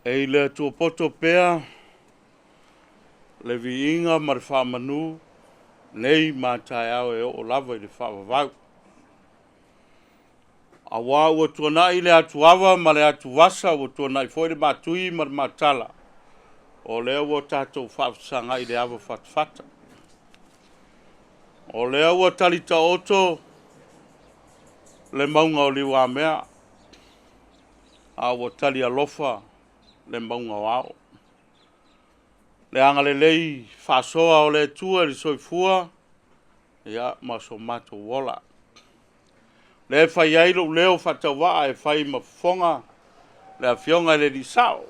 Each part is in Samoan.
E i le Atua poto pea le viiga ma le faamanu nei ma taeao e oo lava i le faavavau. Aua ua tuanai le atuava ma le atuvasa, ua tuanai foi le matui ma le matala, o lea ua tatou faafesagai i le ava fatafata. O lea ua tali taoto le mauga o Liuamea, a ua tali alofa le mauga o Ao. Le agalelei faasoa o le Atua i le soifua ma so matou ola. Lea e fai ai lou leo faatauvaa e fai ma fofoga le Afioga i le Alii Sao,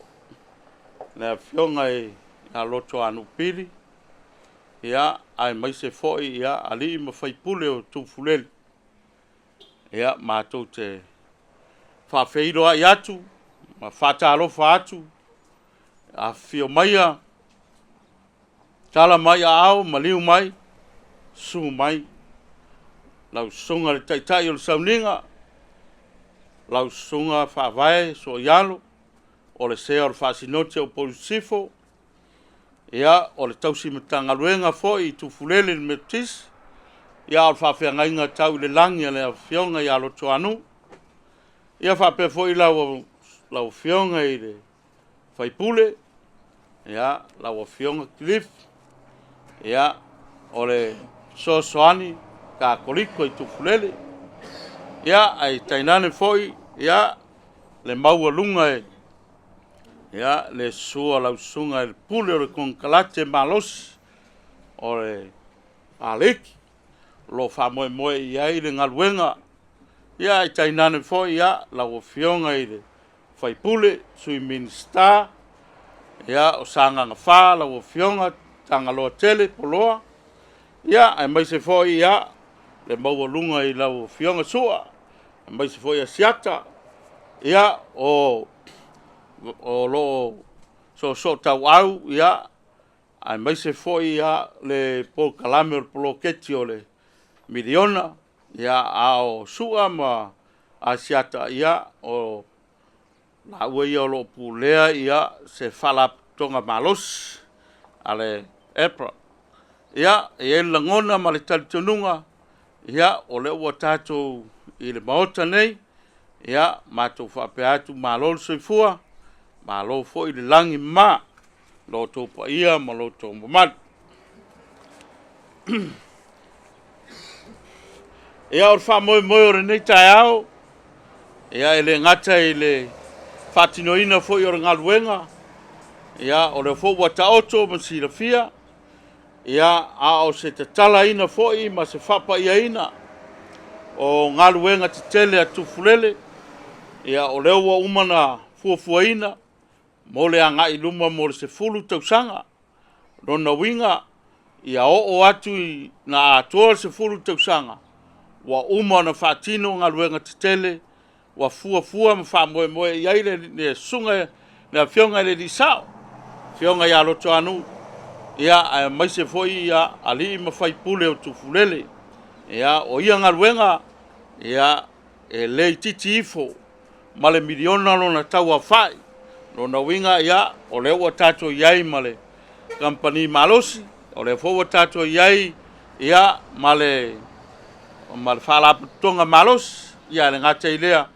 le Afioga ia Lotoanuu Pili, ia, aemaise foi ia alii ma faipule o Tufulele. Ia, matou te faafeiloai atu ma faatalofa atu, afifio maia, tala mai aao, maliu mai, susu mai lau susuga i le Taitai o le Sauniga, lau Susuga Faavae Sooialo o le sea o le Faasinoti a Upolu Sisifo, ia, o le tausi Matagaluega foi i Tufulele i le Metotisi, ia, a o le faafeagaiga tau i le lagi a le Afioga ia Lotoanuu, ia faapea foi lau Afioga i le sui usufono, ia, lau Afioga Cliff, ia, o le fesoasoani Katoliko i Tufulele, ia, ae tainane foi, ia, le maualuga i le susu o lau susuga i le Pule o le Konekarate Malosi o le Aleki, o lo o faamoemoe i ai le galuega, ia ae tainane foi lau Afioga i le sui usufono, Sui Minisita o Sagaga 4 lau Afioga Tagaloatele Poloa, aemaise foi le maualuga i lau Afioga Sua, aemaise foi Asiata, ia, o lo o soosootauau aemaise foi le polokalame o le poloketi o le miliona, a o Sua ma Asiata, ia, o laua ia o lo o pulea se faalapotopotoga malosi a le APRA. Ia, e i ai le lagona ma le talitonuga, ia, o lea ua tatou i le Maota nei, ia, matou faapea atu, malo le soifua, malo foi le lagi e mama i lo outou paia ma lo outou mamalu. Ia, o le faamoemoe o lenei taeao, ia, e le gata i le faatinoina foi o le galuega, ia, o lea foi ua taoto ma silafia, ia, a o se tatalaina foi ma se faapaiaina o galuega tetele a Tufulele, ia, o lea ua uma ona fuafuaina mo le agai i luma mo le 10 tausaga. O lona uiga, ia oo atu ina atoa le 10 tausaga, ua uma ona faatino galuega tetele ua fuafua ma faamoemoe i ai le susuga le Afioga i le Alii Sao, Afioga ia Lotoanuu, ia aemaise foi ia alii ma faipule o Tufulele. Ia, o ia galuega, ia, e le itiiti ifo ma le miliona lona tauaofai. Lona uiga, ia, o lea ua tatou i ai ma le kamupani malosi, o lea foi ua tatou i ai, ia, ma le faalapotopotoga malosi, ia ae le gata i lea,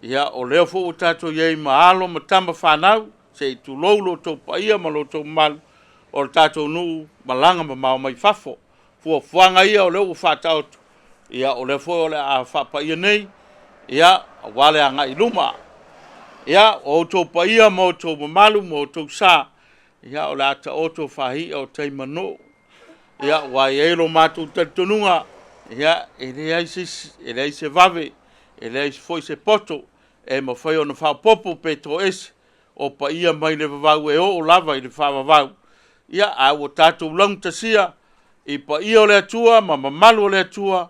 ia, o lea foi ua tatou i ai ma alo ma tama fanau, se i tulou lo outou paia ma lo outou mamalu, o le tatou nuu malaga mamao mai fafo. Fuafuaga ia o lea ua faataoto, ia o lea foi o le a faapaia nei, ia, aua le agai i luma. Ia, o outou paia ma outou mamalu ma outou sa, ia o le a taoto faaia o tai manoo. Ia, aua e i ai lo matou talitonuga, Ia, e leai se isi, e leai se vave, e leai foi se poto e mafai ona faaopoopo pe toese o paia mai le vavau e oo lava i le faavavau. Ia, ae ua tatou laugatasia i paia o le Atua ma mamalu o le Atua,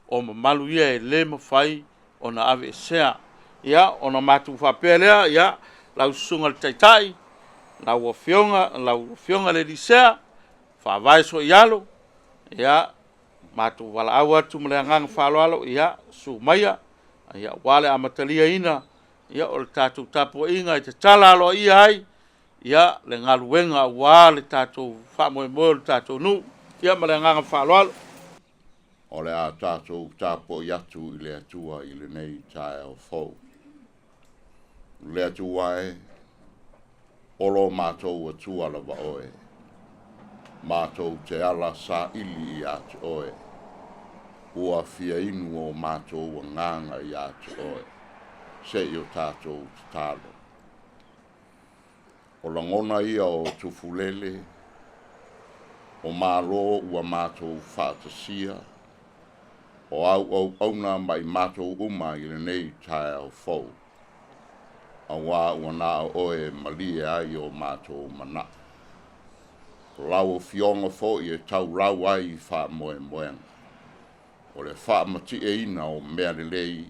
o mamalu ia e le mafai ona aveesea. Ia, ona matou faapea lea, ia, lau Susuga i le Taitai, lau Afioga i le alii Sea, Faavae Sooialo, ia, matou valaau atu ma le agaga faaaloalo, ia, susu maia aua le amataliaina o le tatou tapuaiga e tatala aloaia ai le galuega aua le tatou faamoemoe o le tatou nuu. Ia ma le agaga faaaloalo. O le a tatou tapuai atu i le Atua i lenei taeao fou. Le Atua e, o lo matou Atua lava oe, matou te ala saili ia te oe, ua fia inu o matou agaga ia te oe, se i o tatou tatalo. O lagona ia o Tufulele, o Malo ua matou faatasia, o au auauna ma i matou uma i lenei taeao fou, auā ua na o oe e malie ai o matou manao. O lau Afioga foi e taulau ai i faamoemoega, o le faamatieina o mea lelei,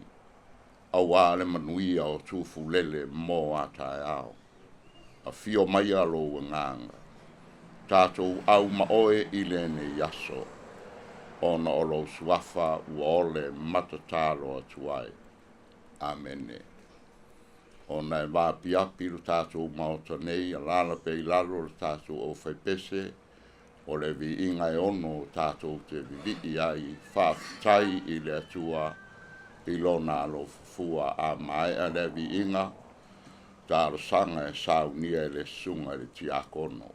auā le manuia o Tufulele mo a taeao. Afio maia lou agaga, tatou au ma oe i lenei aso, ona o lou suafa ua ole matatalo atu ai. Amene. Ona e vaapiapi lo tatou Maota nei, alaala pea i lalo le tatou aufaipese, o le viiga e ono tatou te vivii ai, faafetai i le Atua i lona alofa fua. A maea lea viiga, talosaga e saunia e le susuga i le tiakono.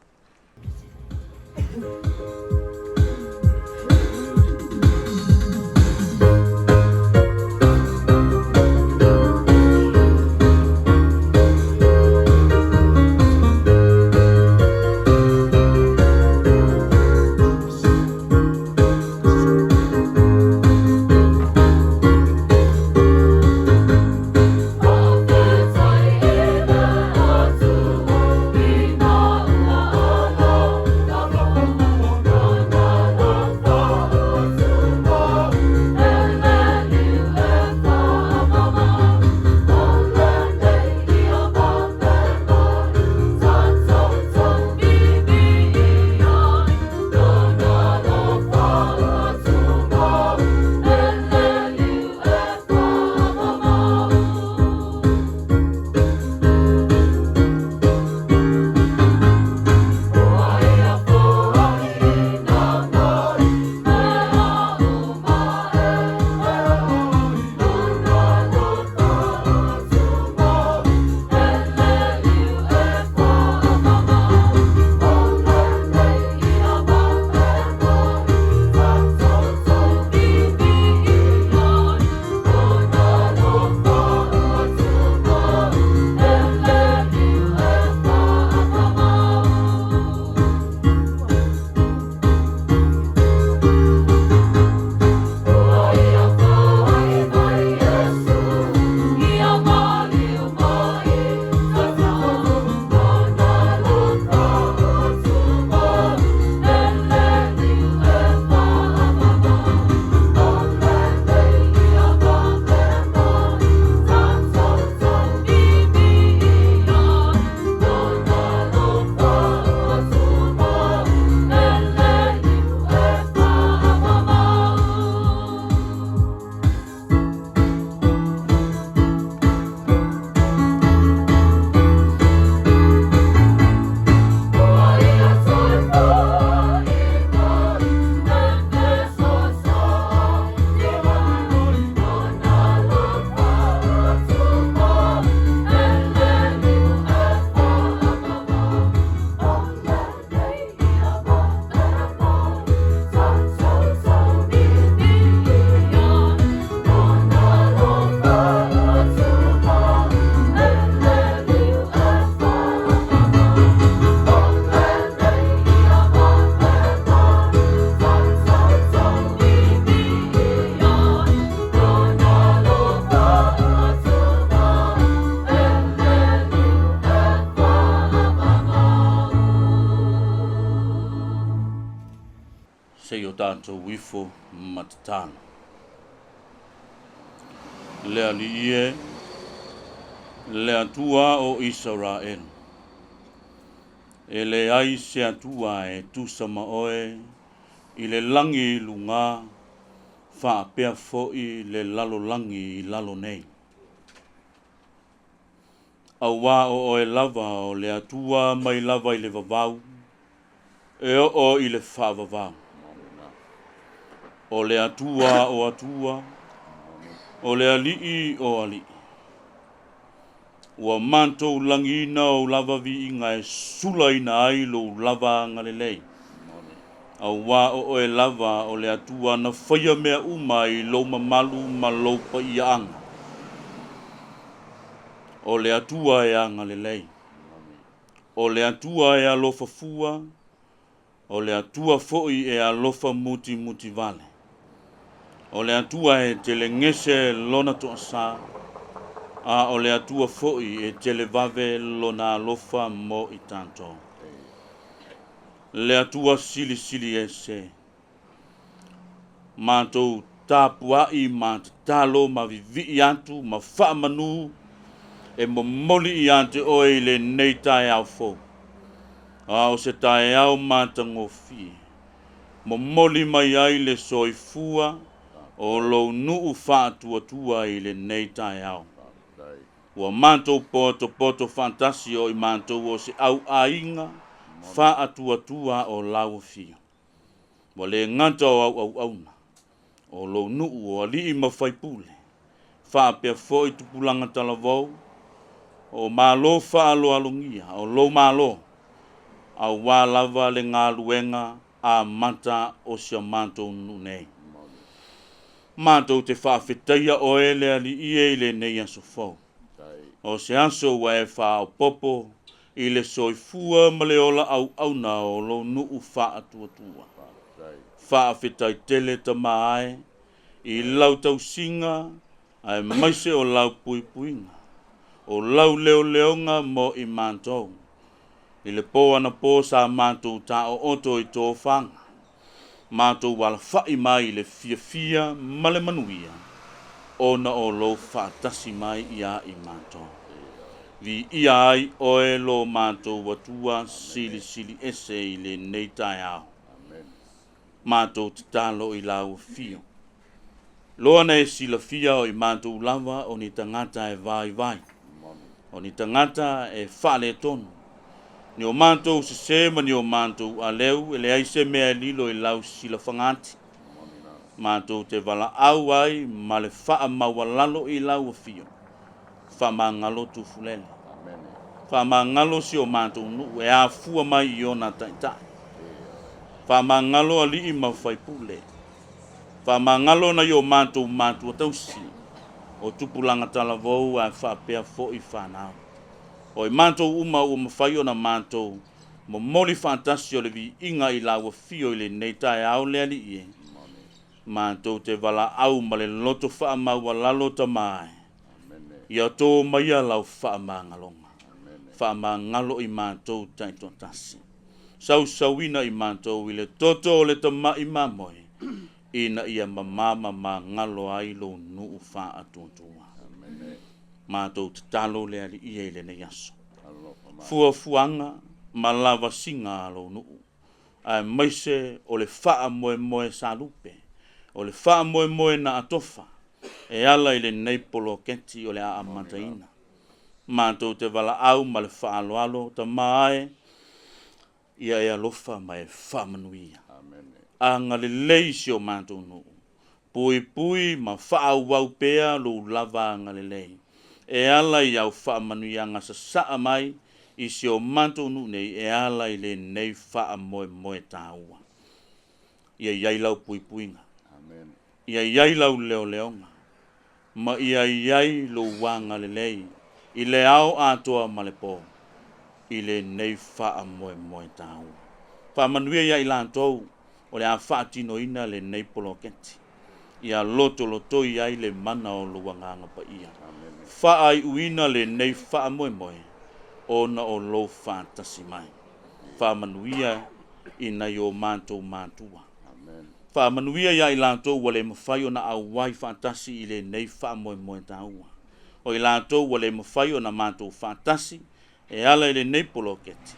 Se i o tatou ifo ma tatalo. Le Alii e, le Atua o Isaraelu, e leai se Atua e tusa ma oe i le lagi i luga, faapea foi le lalolagi i lalo nei. Auā o oe lava o le Atua mai lava i le vavau, e oo i le faavavau. O le Atua o Atua, o le Alii o Alii. Ua matou lagiina ou lava viiga e sulaina ai lou lava agalelei. Auā o oe lava o le Atua na faia mea uma i lou mamalu ma lou paiaaga. O le Atua e agalelei. O le Atua e alofa fua, o le Atua foi e alofa mutimutivale. O le Atua e telegese lona toasā, a o le Atua foi e televave lona alofa mo i tatou. Le Atua silisili ese, matou tapuai ma tatalo ma vivii atu ma faamanu e momoli ia te oe i lenei taeao fou. A o se taeao matagofie, momoli mai ai le soifua o lou nuu faatuatua i lenei taeao. Ua matou potopoto faatasi o i matou o se auaiga faatuatua o lau afio. Ua le gata o au auauna, o lou nuu o alii ma faipule, faapea foi tupulaga talavou, o malo faaaloalogia, o lou malo, auā lava le galuega amata o si a matou nuu nei. Matou te faafetaia oe le Alii e i lenei aso fou. O se aso ua e faaopoopo i le soifua ma le ola auauna o lou nuu faatuatua. Faafetai tele Tama ae i lau tausiga aemaise o lau puipuiga, o lau leoleoga mo i matou. I le po anapo sa matou taooto i tofaga, matou alafai mai i le fiafia ma le manuia, ona o lou faatasi mai ia i matou. Viia ai oe lo matou Atua silisili ese i lenei taeao. Matou tatalo i lau afio. Loa na e silafia o i matou lava o ni tagata e vaivai, o ni tagata e faaletonu, ni o matou sesē ma ni o matou aleu, e leai se mea e lilo i lau silafagaati. Matou te valaau ai ma le faamaualalo i lau afio. Faamagalo Tufulele. Faamagalo si o matou nuu e afua mai i ona taitai. Faamagalo alii ma faipule. Faamagalo nai o matou matua tausi, o tupulaga talavou ae faapea foi fanau. O i matou uma ua mafai ona matou momoli faatasi o le viiga i lau afio i lenei taeao le Alii e. Matou te valaau ma le loto faamaualalo Tama e. Ia tō maia lau faamagaloga. Faamagalo i matou taitoatasi. Sausauina i matou i le toto o le tama'i mamoe, ina ia mama ma magalo ai lou nuu faatuatua. Matou tatalo le Alii e i lenei aso. Fuafuaga ma lavasiga a lou nuu, aemaise o le faamoemoe salupe, o le faamoemoe na atofa, e ala i lenei poloketi o le a amataina. Matou te valaau ma le faaaloalo, Tama ae, ia e alofa ma e faamanuia. Agalelei si o matou nuu. Puipui ma faaauau pea lou lava agalelei. E ala i au faamanuiaga sasaa mai i si o matou nuu nei e ala i lenei faamoemoe taua. Ia i ai lau puipuiga. Ia i ai lau leoleoga. Ma ia i ai lou agalelei i le ao atoa ma le po i lenei faamoemoe taua. Faamanuia ia i latou o le a faatinoina lenei poloketi. Ia lotolotoi ai le mana o lou Agaga Paia. Faaiuina lenei faamoemoe ona o lou faatasi mai. Faamanuia i nai o matou matua. Faamanuia iā i latou ua le mafai ona auai faatasi i lenei faamoemoe taua. O i latou ua le mafai ona matou faatasi e ala i lenei poloketi,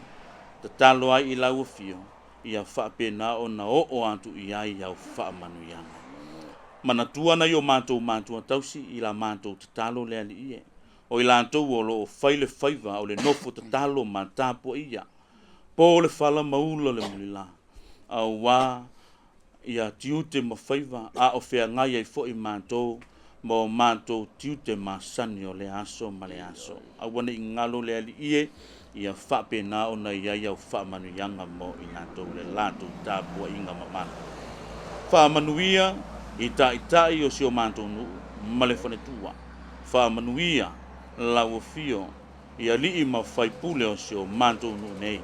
tatalo ai i lau afio ia faapena ona oo atu i ai au faamanuiaga. Manatua nai o matou matua tausi i la matou tatalo le Alii e. O i latou o lo o fai le faiva o le nofo tatalo ma tapuaia, po le fala ma ula le mulila, auā ia tiute ma faiva a o feagai ai foi matou ma o matou tiute masani o lea aso ma lea aso. Aua ne i galo le Alii e, ia faapena ona i ai au faamanuiaga mo i latou i le latou tapuaiga mamalu. Faamanuia i taitai o si o matou nuu ma le faletua. Faamanuia lau afio i alii ma faipule o si o matou nuu nei.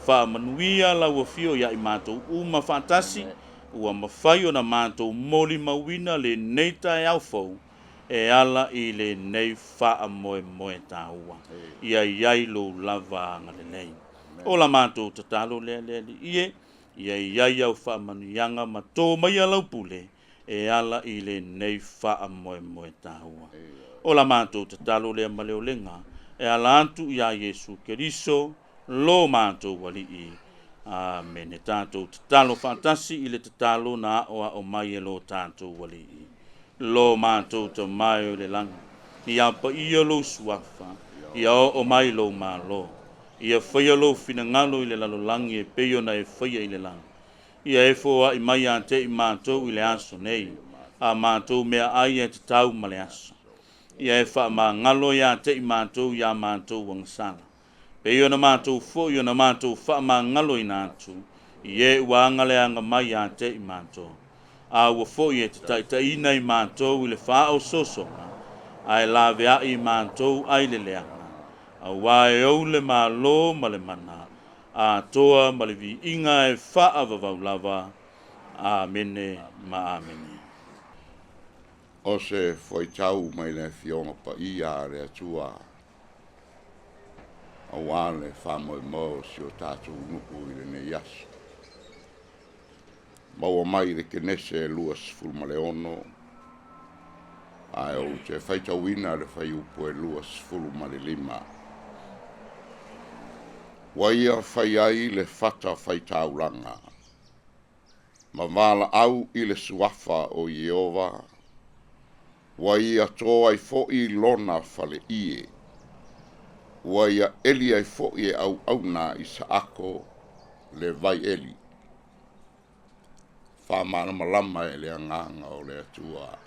Faamanuia lau afio ia i matou uma faatasi, ua mafai ona matou molimauina lenei taeao fou e ala i lenei faamoemoe taua. Ia i ai lou lava agalelei. O la matou tatalo lea le Alii e, ia i ai au faamanuiaga ma tō maia lau pule e ala i lenei faamoemoe taua. O la matou tatalo lea ma le olega e ala atu iā Iesu Keriso, lo matou Alii. Amene. Tatou tatalo faatasi i le tatalo na aoao mai e lo tatou Alii. Lo matou Tama e o i le lagi, ia paia lou suafa, ia oo mai lou Malo, ia faia lou finagalo i le lalolagi e pei ona e faia i le lagi. Ia e foai mai ia te i matou i le aso nei, a matou meaai e tatau ma le aso. Ia e faamagalo ia te i matou iā matou agasala, pei ona matou foi ona matou faamagaloina atu i e ua agaleaga mai ia te i matou. A ua foi e te taitaiina i matou i le faaosoosoga, ae laveai i matou ai le leaga, auā e ou le Malo ma le mana, atoa ma le viiga e faavavau lava. Amene ma amene. O se fuaitau mai le Afioga Paia a le Atua auā le faamoemoe o si o tatou nuu i lenei aso. Maua mai le Kenese 26, ae ou te faitauina le fuaiupu e 25. Ua ia fai ai le fata faitaulaga ma valaau i le suafa o Ieova, ua ia tō ai foi lona faleie, ua ia ʻeli ai foi e auauna a Isaako le vai ʻeli. Faamalamalama e le Agaga o le Atua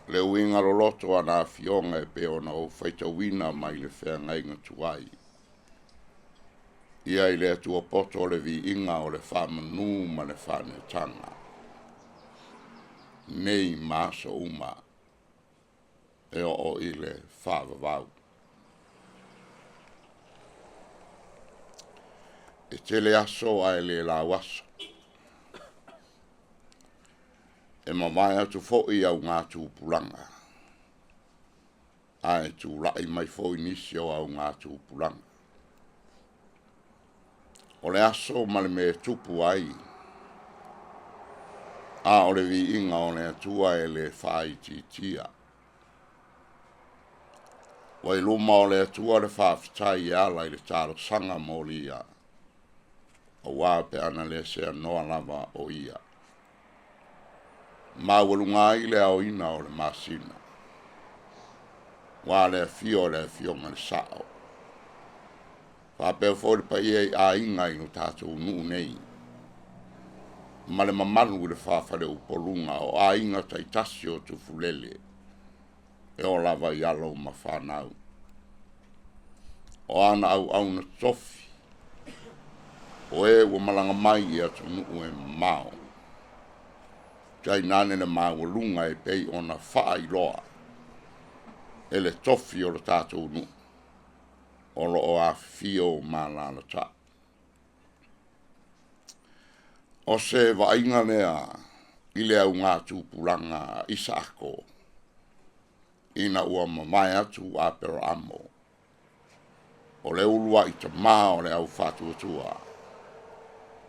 le uiga loloto a na afioga e pei ona ou faitauina mai le feagaiga tuai. Ia i le Atua poto o le viiga o le faamanu ma le faaneetaga, nei ma aso uma e oo i le faavavau. E tele aso ae le lau aso. E mavae atu foi augatupulaga, ae tulai mai foi nisi o augatupulaga. O le aso ma le mea e tupu ai, a o le viiga o le Atua e le faaitiitia. Ua i luma o le Atua le faafetai e ala i le talosaga molia, auā pe ana le seanoa lava o ia. Maualuga ai le aoina o le masina, ua le afio o le Afioga i le Sao. Faapea foi le paia i aiga i lo tatou nuu nei, ma le mamalu i le faafaleupoluga o aiga taitasi o Tufulele, e oo lava i alo ma fanau. O ana auauna tofi, o e ua malaga mai i atunuu e mamao, tainane le maualuga e pei ona faailoa e le tofi o lo tatou nuu o lo o afifio ma alaalatai. O se vaaiga lea i le augatupulaga a Isaako ina ua mavae atu Aperaamo, o le uluai tamā o le au faatuatua.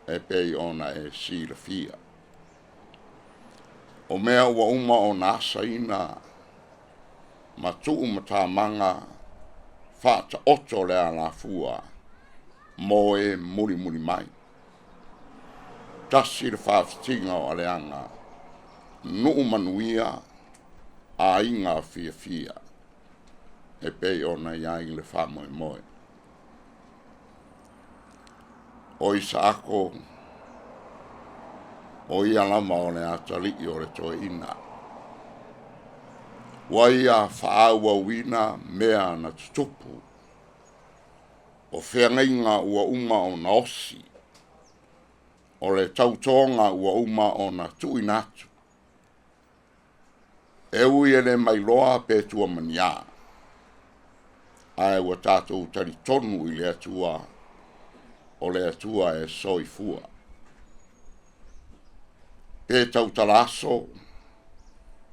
e pei ona e silafia. O mea ua uma ona asaina ma tuu matamaga faataoto le alafua mo e mulimuli mai. Tasi le faafitiga o aleaga, nuu manuia, aiga fiafia, e pei ona i ai le faamoemoe. O Isaako, o ia lava o le atalii o le toeaina. Ua ia faaauauina mea na tutupu, o feagaiga ua uma ona osi, o le tautoga ua uma ona tuuina atu. E ui e le mailoa pe tua ma ni a, ae ua tatou talitonu i le Atua, o le Atua e soifua. Pe tautala aso,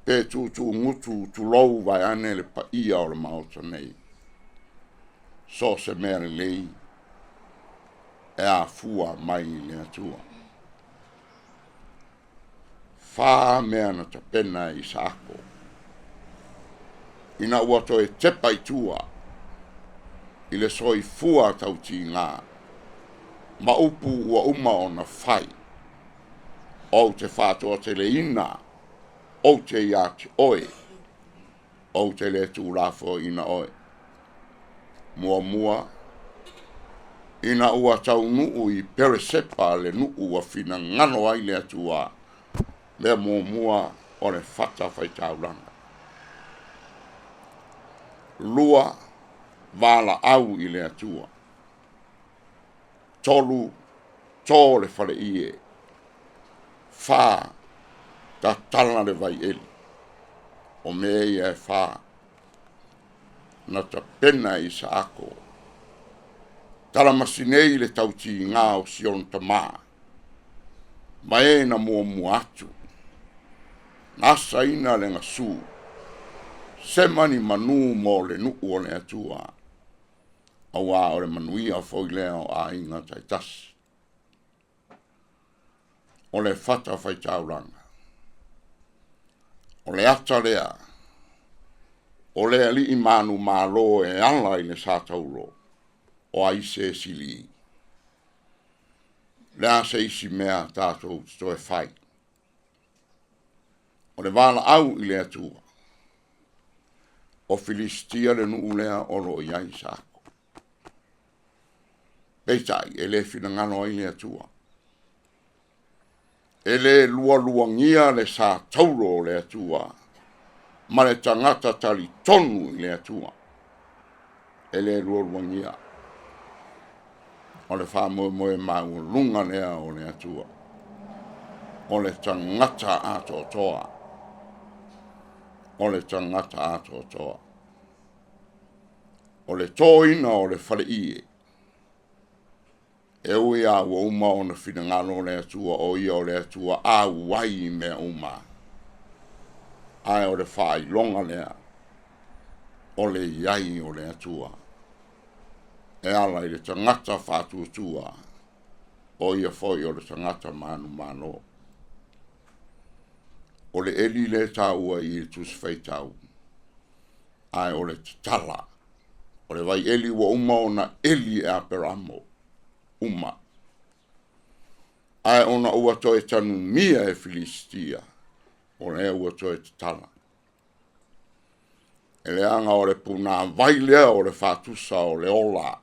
pe tuutuugutu, tulou vaeane le paia o le Maota nei, so o se mea lelei e afua mai i le Atua. Fā mea na tapena e Isaako, ina ua toe tepa i tua i le soifua tautiga ma upu ua uma ona fai, Ou te faatoateleina, ou te iā te oe, ou te le tuulafoaiina oe. Muamua, ina ua taunuu i Peresepa le nuu ua finagalo ai le Atua, mea muamua o le fatafaitaulaga. Lua, valaau i le Atua. Tolu, to le faleie. Fā, tatala le vaieli. O mea ia e fā na tapena e Isaako. Talamasi nei le tautiga o Siona tama, ma e na muamua atu, na asaina le gasu, sema ni manu mo le nuu o le Atua, auā o le manuia foi lea o aiga taitasi. O le fatafaitaulaga. O le ata lea o le alii manumalo e ala i le sa taulo o ai se sili. Le a se isi mea tatou te toe fai? O le valaau i le Atua. O Filisitia le nuu lea o lo o i ai Isaako. Peitai, e le finagalo ai le Atua. E le lualuagia le sa taulo o le Atua ma le tagata talitonu i le Atua. E le lualuagia. O le faamoemoe maualuga lea o le Atua. O le tagata atoatoa. O le tagata atoatoa. O le tōina o le faleie, e ui lava ua uma ona finagalo le Atua o ia o le Atua auai i mea uma, ae o le faailoga lea o le i ai o le Atua e ala i le tagata faatuatua, o ia foi o le tagata manumalo. O le eli lea e taua i le Tusi Faitau, ae o le tatala o le vaieli ua uma ona eli e Aperamo uma, ae ona ua toe tanumia e Filisitia, o lea ua toe tatala. E leaga o le punāvai lea o le faatusa o le ola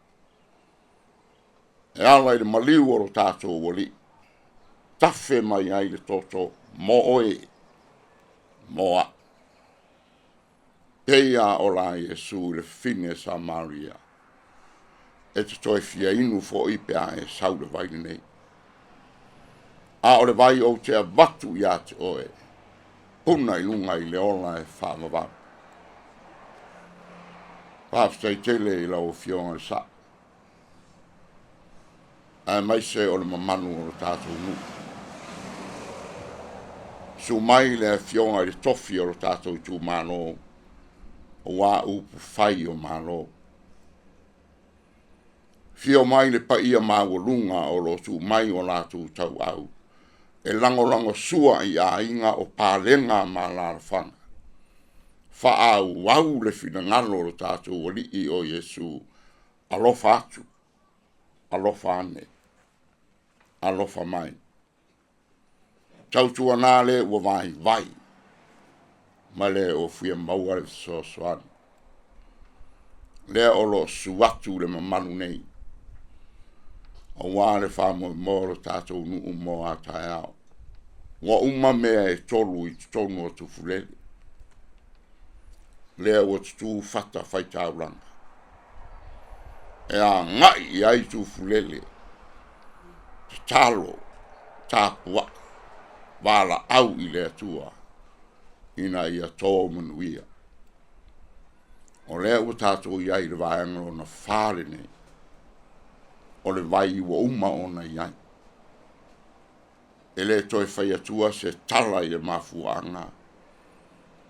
e ala i le maliu o lo tatou Alii, tafe mai ai le toto mo oe, mo au. Pei a ola Iesu i le fafine Samaria, e te toe fia inu foi pe a e sau le vai lenei. A o le vai ou te avatu iā te oe, puna i luga i le ola e faavavau. Faafetai tele i lau Afioga i le Sao, aemaise o le mamalu o le tatou nuu. Susu mai le Afioga i le Tofi o le tatou itumalo, aua upu fai o Malo. Afio mai le paia maualuga o lo o tuu mai o latou tauau e lagolagosua i aiga o palega ma alaalafaga. Faaauau le finagalo o lo tatou Alii o Iesu, alofa atu, alofa ane, alofa mai. Tautuana le ua vaivai ma le ua fia maua le fesoasoani. Lea o lo o susu atu le mamalu nei, aua le faamoemoe o lo tatou nuu mo a taeao. Ua uma mea e tolu i totonu o Tufulele. Lea ua tutū fata faitaulaga e agai i ai Tufulele, tatalo, tapuai, valaau i le Atua ina ia to manuia. O lea ua tatou i ai i le vaega lona fa lenei, o le vai ua uma ona i ai. E le toe fai atua se tala i le mafuaaga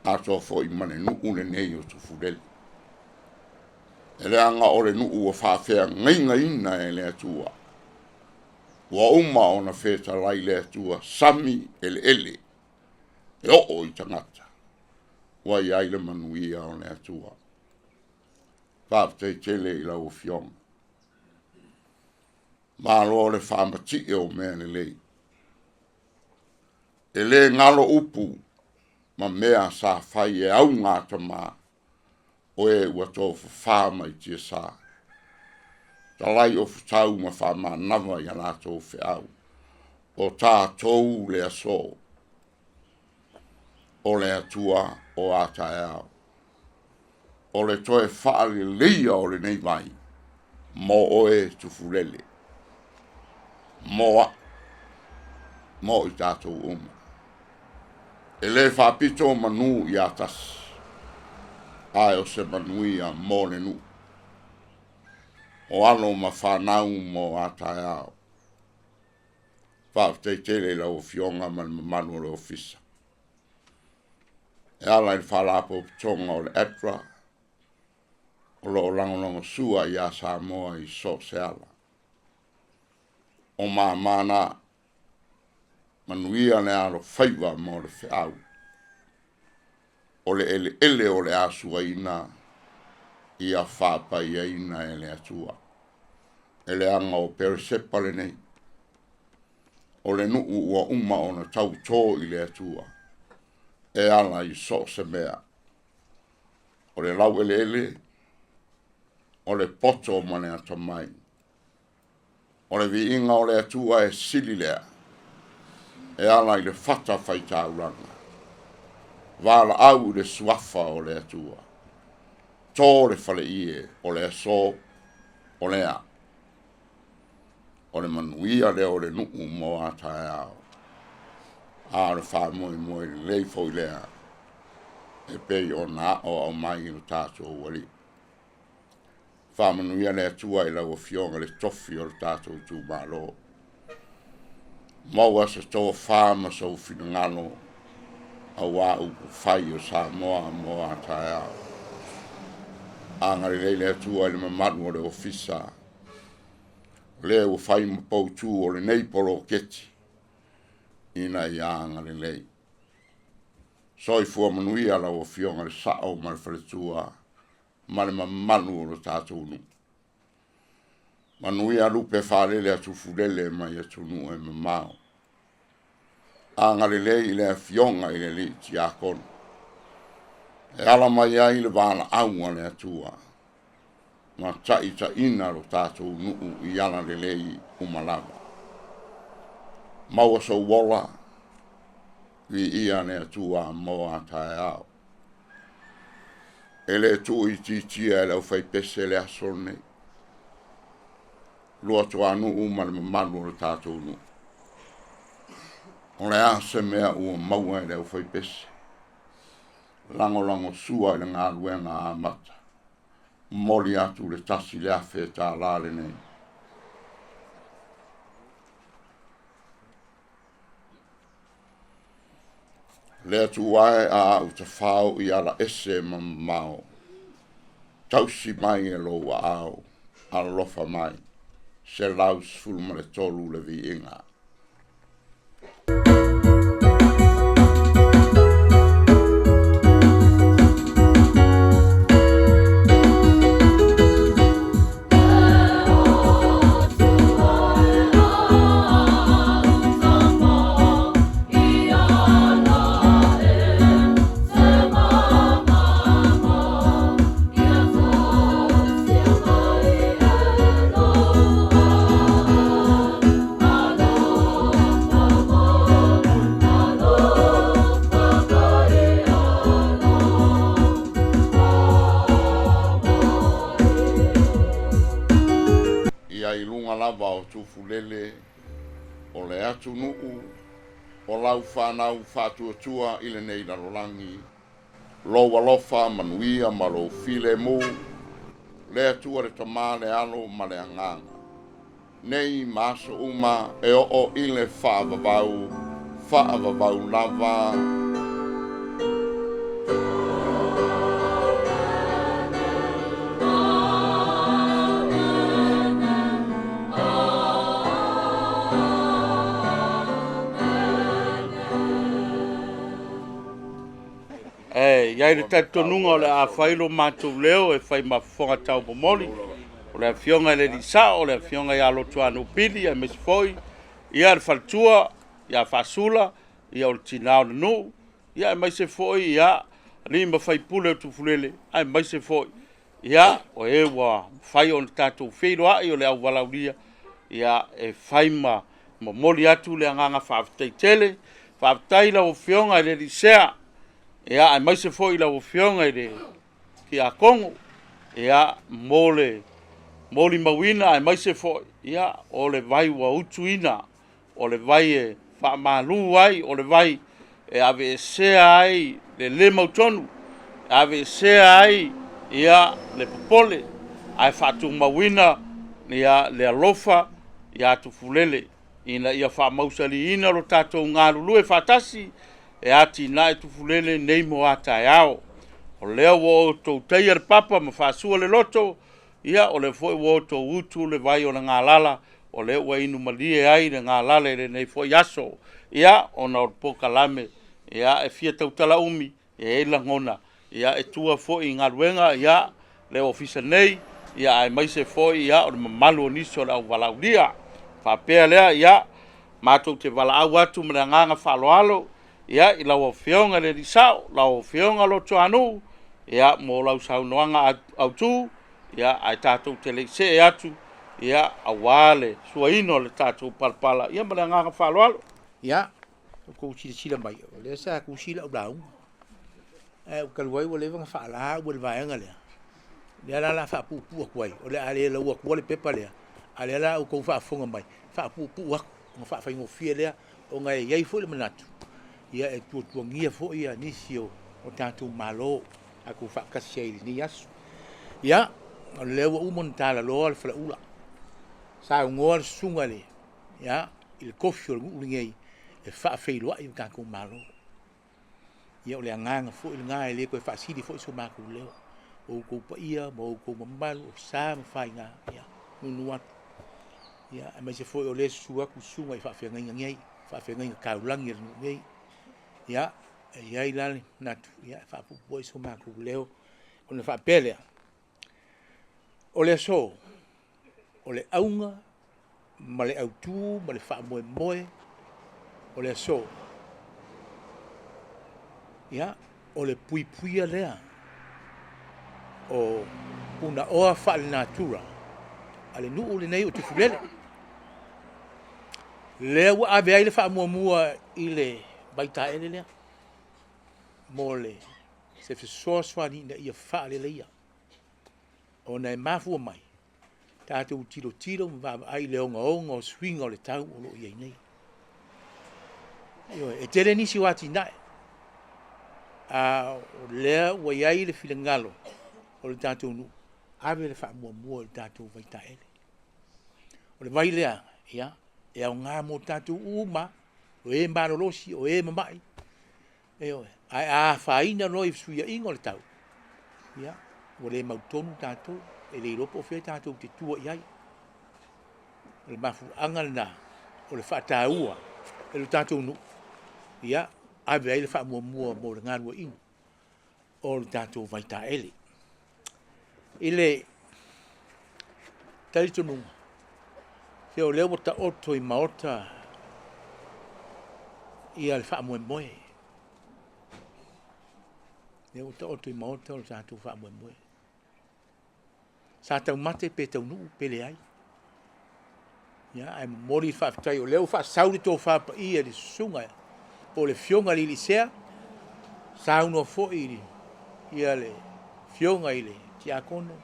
atoa foi ma le nuu lenei o Tufulele. E leaga o le nuu ua faafeagaigaina e le Atua. Ua uma ona fetalai le Atua sami eleele e oo i tagata ua i ai le manuia o le Atua. Faafetai tele i lau Afioga. Malo le faamatie o mea lelei. E le galo upu ma mea sa fai e auga tama o e ua tofafa mai tiasa. Talai o futau ma faamanava i a latou feau. O tatou le aso o le Atua o a taeao. O le toe faaleleia o lenei vai mo oe Tufulele, mo au, mo i tatou uma. E le faapito manu ia tasi, ae o se manuia mo le nuu, o alo ma fanau mo a taeao. Faafetai tele i lau Afioga ma le mamalu o le Ofisa. E ala i le Faalapotopotoga o le ADRA, o lo o lagolagosua ia Samoa i so o se ala. O mama na, manuia le alofaiva mo le feau. O le eleele o le a suaina, ia faapaiaina e le Atua. E leaga o Peresepa lenei, o le nuu ua uma ona tautō i le Atua, e ala i so o se mea. O le laueleele, o le poto ma le atamai. O le viiga o le Atua e sili lea, e ala i le fata faitaulaga. Valaau i le suafa o le Atua. Tō le faleie o le aso o lea. O le manuia lea o le nuu mo a taeao. A o le faamoemoe lelei foi lea e pei ona aoao mai i lo tatou Alii. Faamanuia le Atua i lau Afioga i le tofi o le tatou itumalo. Maua se tofa ma sou finagalo aua upu fai o Samoa mo a taeao. Agalelei le Atua i le mamalu o le ofisa, lea ua fai ma poutu o lenei poloketi ina ia agalelei. Soifua manuia lau Afioga i le Sao ma le Faletua ma le mamalu o lo tatou nuu. Manuia lupe faalele a Tufulele mai atunuu e mamao. Agalelei i le Afioga i le Alii Tiakono e ala mai ai le valaau a le Atua ma taitaiina lo tatou nuu i ala lelei uma lava. Maua sou ola, viia le Atua mo a taeao. E le tuuitiitia e le aufaipese le aso lenei. Luatuanuu ma le mamalu o le tatou nuu. O le a se mea ua maua e le aufaipese? Lagolagosua i le galuega amata. Momoli atu le $1,000 lenei. Le Atua e a au tafao i ala ese ma mamao, tausi mai e lou aao, alofa mai. 113 le viiga. Ia i luga lava o Tufulele o le atunuu o lau fanau faatuatua i lenei lalolagi, lou alofa manuia ma lou filemu, le Atua le Tama le Alo ma le Agaga, nei ma aso uma e oo i le faavavau, faavavau lava. E i ai le talitonuga o le a fai lo matou leo e fai ma fofoga taumomoli, o le Afioga i le Alii Sao, o le Afioga ia Lotoanuu Pili, aemaise foi ia le faletua ia Faasula, ia o le tina o le nuu, ia aemaise foi ia alii ma faipule o Tufulele, aemaise foi ia o e ua mafai ona tatou feiloai o le auvalaaulia, ia e fai ma momoli atu le agaga faafetai tele. Faafetai i lau Afioga i le Alii Sea, ia aemaise foi lau Afioga i le Tiakono, ia mo le molimauina aemaise foi ia o le vai ua utuina, o le vai e faamalu ai, o le vai e aveesea ai le le mautonu, e aveesea ai ia le popole, ae faatumauina ia le alofa ia Tufulele, ina ia faamausaliina lo tatou galulue faatasi e atinae Tufulele nei mo a taeao. O lea ua outou taia le papa ma faasua le loto, ia o lea foi ua outou utu le vai o le galala, o lea ua inu malie ai le galala i lenei foi aso. Ia, ona o le polokalame, ia e fia tautala umi, e i ai lagona, ia e tua foi i galuega, ia, le ofisa nei, ia aemaise foi ia o le mamalu o nisi o le auvalaaulia. Faapea lea, ia, matou te valaau atu ma le agaga faaaloalo, ia, i lau Afioga i le Alii Sao, lau Afioga Lotoanuu, ia, mo lau saunoaga autu, ia, ae tatou te le i see atu, ia, aua le suaina o le tatou palapala, ia ma le agaga faaaloalo. Ia, ua outou silasila mai, o lea sa tusi lau lauga, ae ou talu ai ua leva ona faala au e le vaega lea, lea la o le a faapuupuu atu ai, o le a le lau atua le pepa lea, a o lea la ua outou faafofoga mai, faapuupuu atu ona faafaigofie lea, ona e i ai foi le manatu, ia e tuatuagia foi nisi o tatou Malo tatou faatasi ai i lenei aso. Ia, o lea ua uma ona talaloa le faleula, saunoa le susuga i le, ia, i le kofi o le nuu lenei e faafeiloai le tatou Malo. Ia o le agaga foi lena e le toe faasili foi so matou leo. O outou paia ma outou mamalu, o sa ma faiga, ia, nuunuu atu. Ia, aemaise foi o lea e susu atu susuga i faafeagaiga nei, faafeagaiga taulagi a le nuu nei. Ia, e i ai la le manatu, ia, e faapuupuu ai so matou leo, ona faapea lea, o le aso, o le auga ma le autu ma le faamoemoe o le aso, ia, o le puipuia lea o punaoa faalenatura a le nuu lenei o Tufulele. Lea ua ave ai le faamuamua i le vaitaele lea mo le se fesoasoani ina ia faaleleia, ona e mafua mai tatou tilotilo ma vaavaai i le ogaoga o suiga o le tau o lo o i ai nei. Ioe, e tele nisi o atinae, a o lea ua i ai le finagalo o le tatou nuu, ave le faamuamua i le tatou vaitaele. O le vai lea, ia, e aoga mo tatou uma, o e malolosi, o e mamai, Ioe. Ae a afaina loa i fesuiaiga o le tau, ia, ua le mautonu tatou, e le iloa po o fea tatou te tua i ai. O le mafuaaga lena o le faataua e lo tatou nuu, ia, ave ai le faamuamua mo le galueaiina o le tatou vaitaele. I le talitonuga, se o lea ua taoto i maota ia le faamoemoe. Lea ua taoto i maota o le tatou faamoemoe. Sa taumate pe taunuu pe leai. Ia, ae momoli le faafetai o lea ua faasau le tofa paia i le susuga po o le Afioga i le Elisea, saunoa foi ia le Afioga i le Tiakono,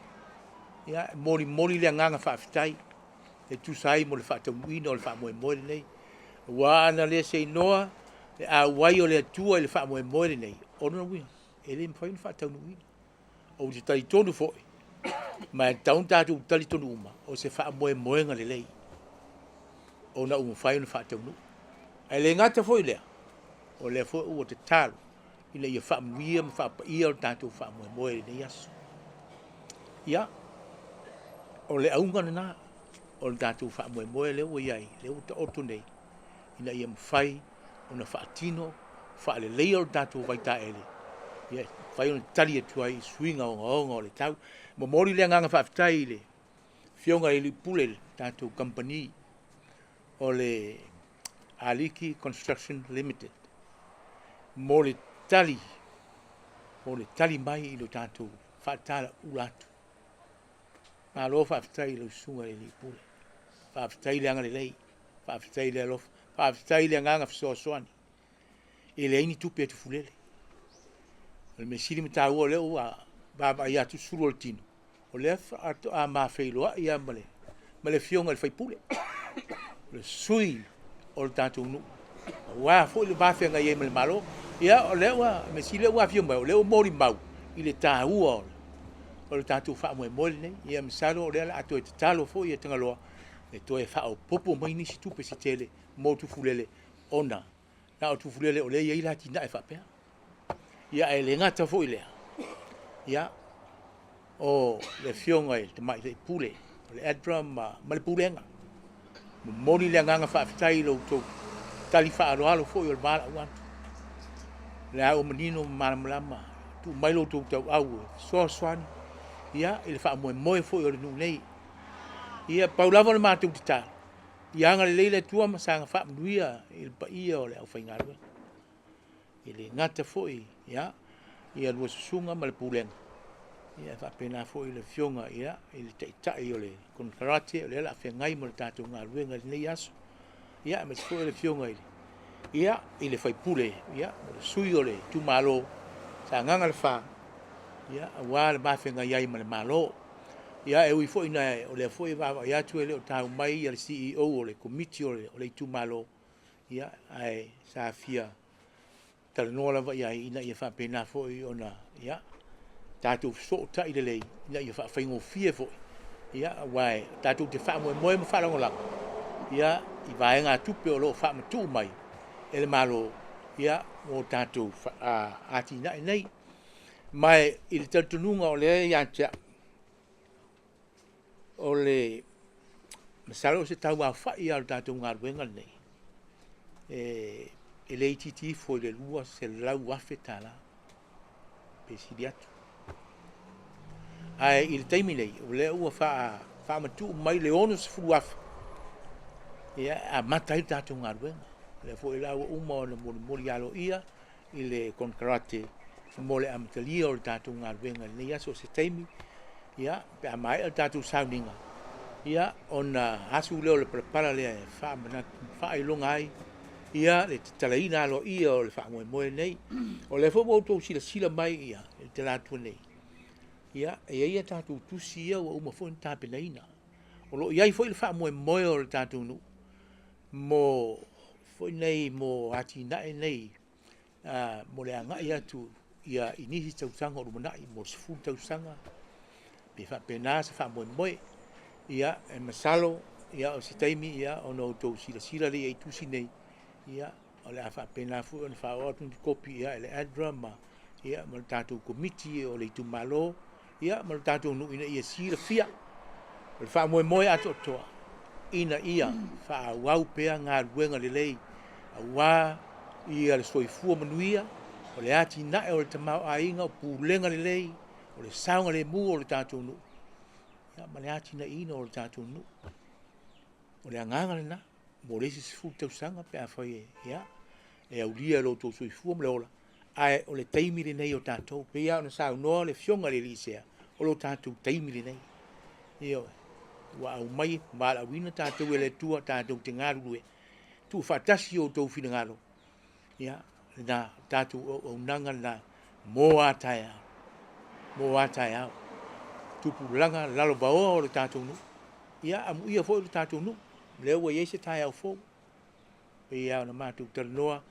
ia, e molimoli le agaga faafetai e tusa ai mo le faataunuuina o le faamoemoe lenei. Aua ana le seinoa le auai o le Atua i le faamoemoe lenei, o lona uiga, e le mafai ona faataunuuina. Ou te talitonu foi, ma e tatau ona tatou talitonu uma, o se faamoemoega lelei ona ua mafai ona faataunuu. Ae le gata foi i lea, o lea foi ua tatalo ina ia faamanuia ma faapaia lo tatou faamoemoe i lenei aso. Ia, o le auga lena o le tatou faamoemoe lea ua i ai, lea ua taoto nei, ina ia mafai ona faatino faaleleia o le tatou vaitaele, ia mafai ona tali atu ai i suiga ogaoga o le tau. Momoli le agaga faafetai i le Afioga i le Pule, le tatou kamupani o le Aliki Construction Limited, mo le tali, mo le tali mai i lo tatou faatalaula atu. Malo faafetai i lau susuga i le Pule. Faafetai le agalelei, faafetai le alofa, faafetai le agaga fesoasoani. E leai ni tupe a Tufulele. O le mea sili ma taua o lea ua vaavaai atu sulu o le tino, o lea faatoa ma feiloai lava ma le ma le afioga i le sui usufono, o le sui o le tatou nuu, aua foi le va feagai ai ma le Malo. Ia, o lea ua mea sili ua afio mai, o lea ua molimau i le taua o le tatou faamoemoe lenei. Ia masalo o lea o le a toe tatalo foi ia Tagaloa e toe faaopoopo mai nisi tupe se tele mo Tufulele, ona na o Tufulele o lea e i ai le atinae faapea. Ia, ae le gata foi i lea, ia, o le afioga i le Tamaitai Pule o le ADRA ma le Pulega, momoli le agaga faafetai i lo outou tali faaaloalo foi o le valaau atu. O lea ua manino ma malamalama, tuu mai lo outou tauau e fesoasoani ia i le faamoemoe foi o le nuu nei. Ia, pau lava le matou tatalo, ia agalelei le Atua ma saga faamanuia i le paia o le aufaigaluega. E le gata foi ia, ia lua susuga ma le pulega, ia e faapena foi le afioga ia, i le taitai o le konekarate, o lea o le a feagai ma le tatou galuega i lenei aso. Ia, aemaise foi le afioga i le, ia, i le faipule, ia, o le sui o le itumalo Sagaga le Fa, ia, aua le ma feagai ai ma le Malo. Ia, e ui foi ina o lea foi e vaavaai atu e le o tau mai ia le CEO o le komiti o le itumalo, ia, ae sa fia talanoa lava i ai ina ia faapena foi ona, ia, tatou fesootai lelei ina ia faafaigofie foi, ia, aua e tatou te faamoemoe ma faalagolago, ia, i vaegatupe o lo o faamatuu mai e le Malo, ia, mo tatou atinae nei. Ma i le talitonuga o lea ia te au, o le masalo o se tauaofai lava o le tatou galuega lenei, e le itiiti ifo i le $200,000 pe sili atu. Ae i le taimi nei, o lea ua faamatuu mai le $60,000 ia, e amata ai le tatou galuega. O lea foi la ua uma ona molimoli aloaia i le konekarate mo le amatalia o le tatou galuega i lenei aso. O se taimi, ia, pe a maea le tatou sauniga, ia, ona asu lea o le palapala lea e faamanatu, faailoga ai, ia, le tatalaina aloaia o le faamoemoe lenei. O lea foi ua outou silasila mai ia i le talaatu nei, ia, e i ai a tatou tusi ia ua uma foi ona tapenaina. O lo o i ai foi le faamoemoe o le tatou nuu mo foi nei mo atinae nei mo le agai atu ia i nisi tausaga o lumanai mo le 10 tausaga pe faapena se faamoemoe. Ia, e masalo ia o se taimi ia ona outou silasila lea i tusi nei, ia o le a faapena foi ona faaoo atu ni kopi ia e le ADRA ma ia ma le tatou komiti o le itumalo ia ma le tatou nuu ina ia silafia o le faamoemoe atoatoa. ina ia faaauau pea galuega lelei auā ia le soifua manuia, o le atinae o le tamaoaiga, o pulega lelei, o le saogalemu o le tatou nuu, ia ma le atinaeina o le tatou nuu. O le agaga lena mo le isi 10 tausaga pe afai e, ia, e aulia e lo outou soifua ma le ola, ae o le taimi lenei o tatou, pei lava ona saunoa le Afioga i le Alii Sea, o lo tatou taimi lenei. Ioe, ua aumai ma valaauina tatou e le Atua tatou te galulue, tuufaatasi o outou finagalo, ia, lena tatou auaunaga lena mo a taeao, mo a taeao. Tupulaga lalovaoa o le tatou nuu, ia amuia foi le tatou nuu, lea ua i ai se taeao fou. Pei lava ona matou talanoa,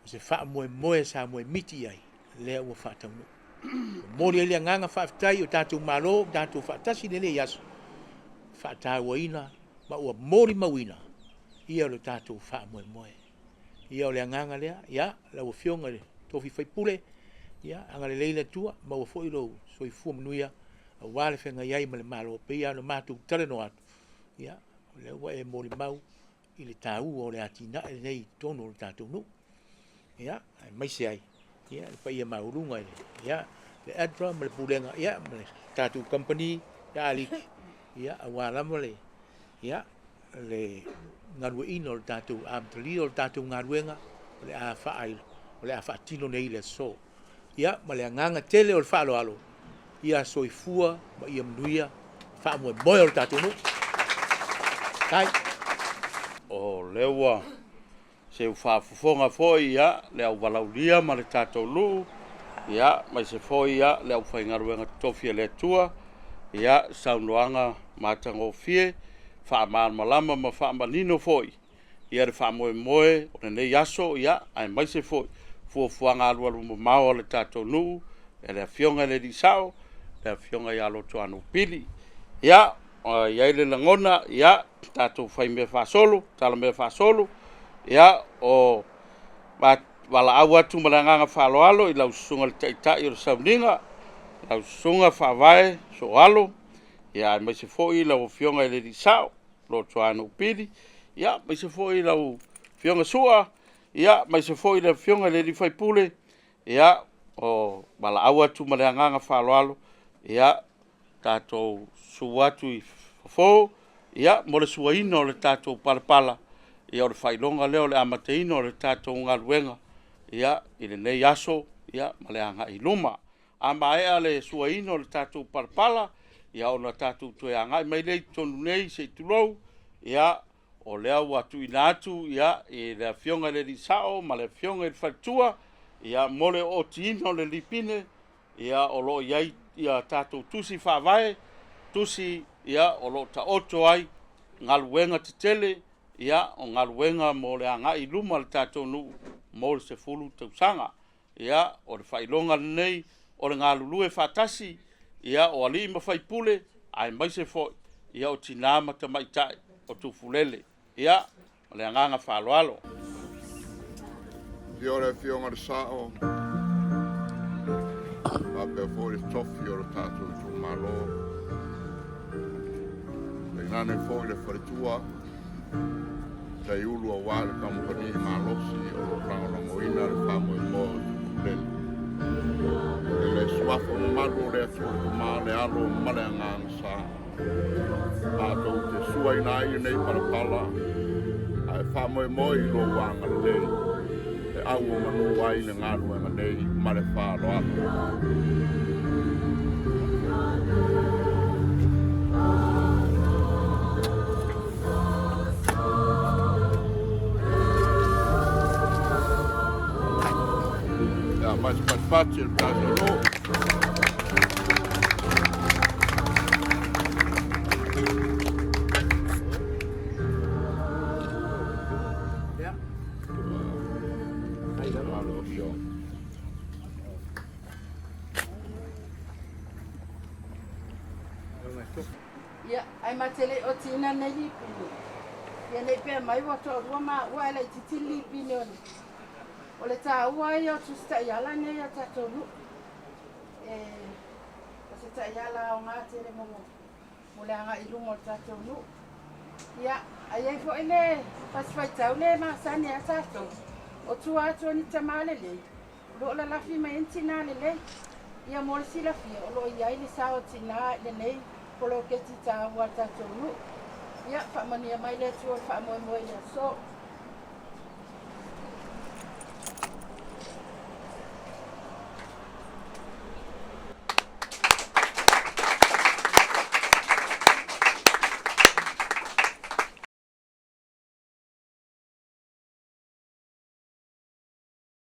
o se faamoemoe sa moemiti i ai, lea ua faataunuu. Momoli ai le agaga faafetai o tatou malo, o tatou faatasi i lenei aso, faatauaina ma ua molimauina ia lo tatou faamoemoe. Ia o le agaga lea, ia lau Afioga i le Tofi Faipule, ia agalelei le Atua, maua foi lou soifua manuia aua le feagai ai ma le Malo, pei lava ona matou talanoa atu, ia o lea ua e molimau i le taua o le atinae lenei i totonu o le tatou nuu. Ia, aemaise ai ia le paia maualuga i le, ia, le ADRA ma le Pulega, ia, ma le tatou kamupani, ia Aliki, ia, aua lava le, ia, le galueaiina o le tatou amatalia o le tatou galuega o le a faailo, o le a faatino nei i le aso. Ia, ma le agaga tele o le faaaloalo, ia soifua ma ia manuia faamoemoe o le tatou nuu. Tai. O lea ua seu faafofoga foi ia le auvalaulia ma le tatou nuu, ia aemaise foi ia le aufaigaluega totofi a le Atua, ia saunoaga matagofie, faamalamalama ma faamanino foi ia le faamoemoe o lenei aso, ia aemaise foi fuafuaga alualumamao a le tatou nuu e le Afioga i le Alii Sao, le Afioga ia Lotoanuu Pili. Ia, i ai le lagona, ia, tatou fai mea faasolo, tala mea faasolo, ia, o valaau atu ma le agaga faaaloalo i lau Susuga i le Taitai o le Sauniga, lau Susuga Faavae Sooalo, ia aemaise foi lau Afioga i le Alii Sao, Lotoanuu Pili, ia aemaise foi lau Afioga Sua, ia aemaise foi le Afioga i le Sui Faipule, ia, o valaau atu ma le agaga faaaloalo, ia, tatou susu atu i fofo, ia, mo le suaina o le tatou palapala, ia, o le faailoga lea o le amataina o le tatou galuega, ia, i lenei aso, ia, ma le agai i luma. A maea le suaina o le tatou palapala, ia, ona tatou toe agai mai lea i totonu nei, se i tulou, ia, o lea ua tuuina atu, ia, i le Afioga i le Alii Sao ma le Afioga i le Faletua, ia, mo le ootiina o le lipine, ia, o lo o i ai ia tatou tusi faavae, tusi, ia, o lo o taoto ai galuega tetele, ia, o galuega mo le agai i luma o le tatou nuu mo le 10 tausaga. Ia, o le faailoga lenei o le galulue faatasi, ia, o alii ma faipule, aemaise foi, ia, o tina ma tamaitai o Tufulele. Ia, ma le agaga faaaloalo. Afio le Afioga i le Sao, faapea foi le tofi o le tatou itumalo, tainane foi le faletua, Taiulu aua le kamupani malosi o lo o lagolagoina le faamoemoe o Tufulele. I le suafa mamalu o le Atua le Tama, le Alo ma le Agaga Sa, matou te suaina ai lenei palapala ae faamoemoe i lou agalelei e auomanu ai le galuega nei ma le faaaloalo. Ia, mai se patipati o le tatou nuu. Malo afioga. Ia, ae ma te le i otiina lenei lipine, ia ne i pea mai ua toalua maua ae laitiiti le lipine o le, o le taua ia o Tusi Taiala nei a tatou nuu. E, o se taiala aoga tele mo, mo le agai i luma o le tatou nuu. Ia, a i ai foi le fasifaitau le masani a tatou, o tua atu o ni tamā lelei, o lo o lalafi mai ai ni tinā lelei. Ia mo le silafia, o lo o i ai le sao o tinā i lenei poloketi taua a le tatou nuu. Ia, faamanuia mai le Atua i le faamoemoe i le aso.